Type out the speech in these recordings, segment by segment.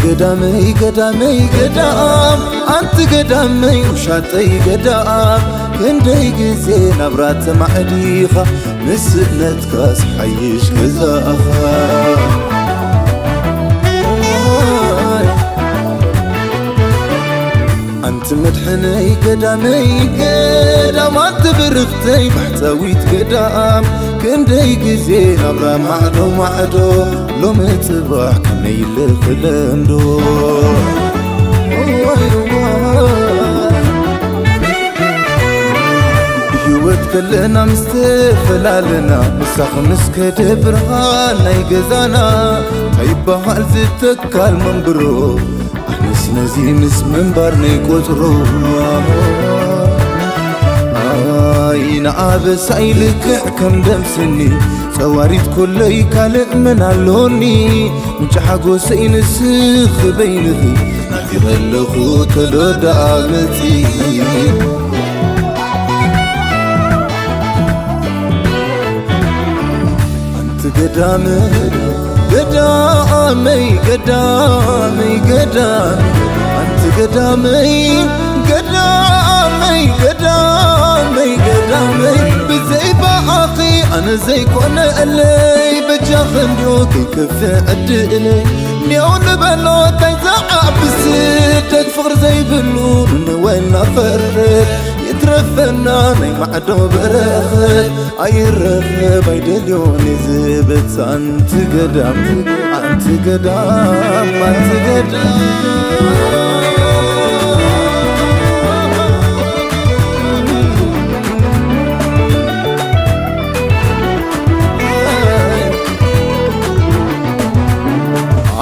ገዳመይ ገዳመይ ገዳም ኣንቲ ገዳመይ ውሻጠይ ገዳም ክንደይ ግዜ ናብራ ተማዕዲኻ ምስ ስእነትካስ ሓይሽ ገዛእኻ። ኣንቲ መድሕነይ ገዳመይ ገዳም ኣንቲ ብርኽተይ ባሕታዊት ገዳም ክንደይ ግዜ ናብራ ማዕዶ ማዕዶ ሎሚ ጽባሕ ከመይ ልኽለምዶ። ብህይወት ከለና ምስ ተፈላለና ምሳኽ ምስ ከደ ብርሃን ናይ ገዛና እንታይ ይበሃል ዝተካል መንብሮ ኣነስ ነዚ ምስ ምንባር ነይቆጽሮ። ኣይ ንኣበሳይ ልክዕ ከም ደምስኒ ጸዋሪት ኮለይ ካልእ መን ኣሎኒ ምንጪ ሓጎሰይ ንስኺ በይንኺ ናፊቐ ኣለኹ ተሎ ደኣ መጺ። ኣንቲ ገዳመይ ገዳመይ ገዳመይ ገዳም ኣንቲ ገዳመይ ገዳመይ ገዳመይ ገዳመይ ብዘይ ብኣኺ ኣነ ዘይኮነ እለይ በጃኺ እንድዩ ከይከፍእ ዕድለይ ኔው ንበሎ እንታይ ዝዓቢ ስደት ፍቕሪ ዘይብሉ ንንወ እናፈርድ ይትረፈና ናይ ማዕዶ በረኸት ኣይረኸብ ኣይደልዮን ዝብት ኣንቲ ገዳም ኣንቲ ገዳም ኣንቲ ገዳም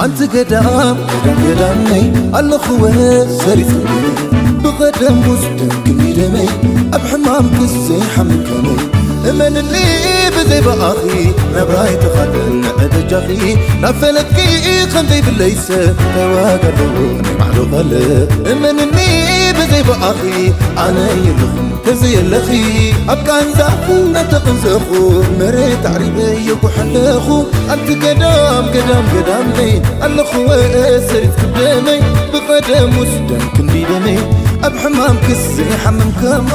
ኣንቲ ገዳም ገዳም ገዳመይ ኣለኹወ ሰሪጽ ብቐደም ውስጥ ክንዲ ደመይ ኣብ ሕማም ክስ ዘይሓምም ከመይ እመንኒ ብዘይ ብኣኺ ናብራይ ተኻልእ ንዕበጃኺ ናብ ፈለጥኪ ከም ዘይብለይ ሰብ እንታይ ዋጋ ኣለዎ ናይ ባዕሉ ቃል እመንኒ ብዘይ ብኣኺ ኣነ የለኹን ተዘየለኺ ኣብ ቃንዛኹ እናተቐንዘኹ መሬት ኣዕሪበ የጉሕ ኣለኹ ኣንቲ ገዳም ገዳም ገዳመይ ኣለኹወ ሰሪት ክደመይ ብቐደሙስ ደም ክንዲ ደመይ ኣብ ሕማም ክስ ዘይሓምም ከማ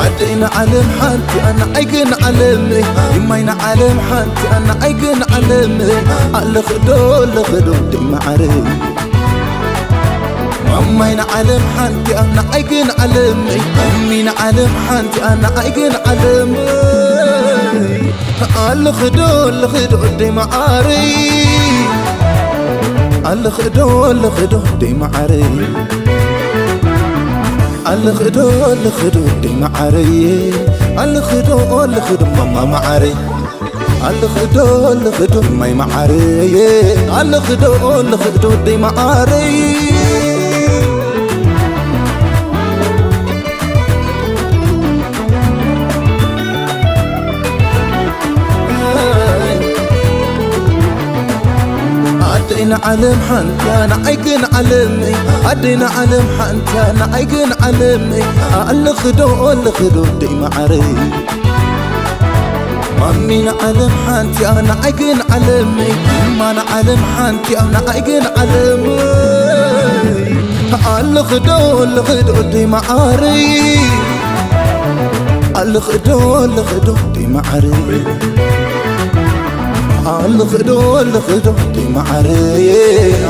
ዓደይ ንዓለም ሓንቲ ኣና ኣይግን ዓለም ይማይ ንዓለም ሓንቲ ኣና ኣይግን ዓለም ኣለኽዶ ኣለኽዶ ደይ መዓረይ ማማይ ንዓለም ሓንቲ ኣና ኣይግን ዓለም ማሚ ንዓለም ሓንቲ ኣና ኣይግን ዓለም ኣለኽዶ ኣለኽዶ ደይ መዓረይ ኣለኽዶ ኣለኽዶ ደይ መዓረይ ኣለኽዶ ኣለኽዶ ደይ መዓረይ ኣለኽዶ ኣለኽዶ ማማ መዓረይ ኣለኽዶ ኣለኽዶ ማይ መዓረይ ኣለኽዶ ኣለኽዶ ደይ መዓረይ ኣደይ ንዓለም ሓንታ ንዓይ ግን ዓለመይ ኣደይ ንዓለም ሓንታ ንዓይ ግን ዓለመይ ኣለኽዶ ኣለኽዶ ደይ መዓረይ ማሚ ንዓለም ሓንቲኣ ንዓይ ግን ዓለመይ እማ ንዓለም ሓንቲኣ ንዓይ ግን ዓለመይ ኣለኽዶ ኣለኽዶ ደይ መዓረይ ኣለኽዶ ኣለኽዶ ደይ መዓረይ ኣለኽዶ ኣለኽዶ ደይ መዓረይ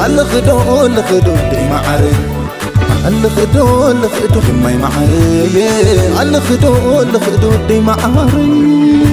ኣለኽዶ ኣለኽዶ ደይ መዓረይ ኣለኽዶ ኣለኽዶ ደይ ማይ መዓረይ ኣለኽዶ ኣለኽዶ ደይ መዓረይ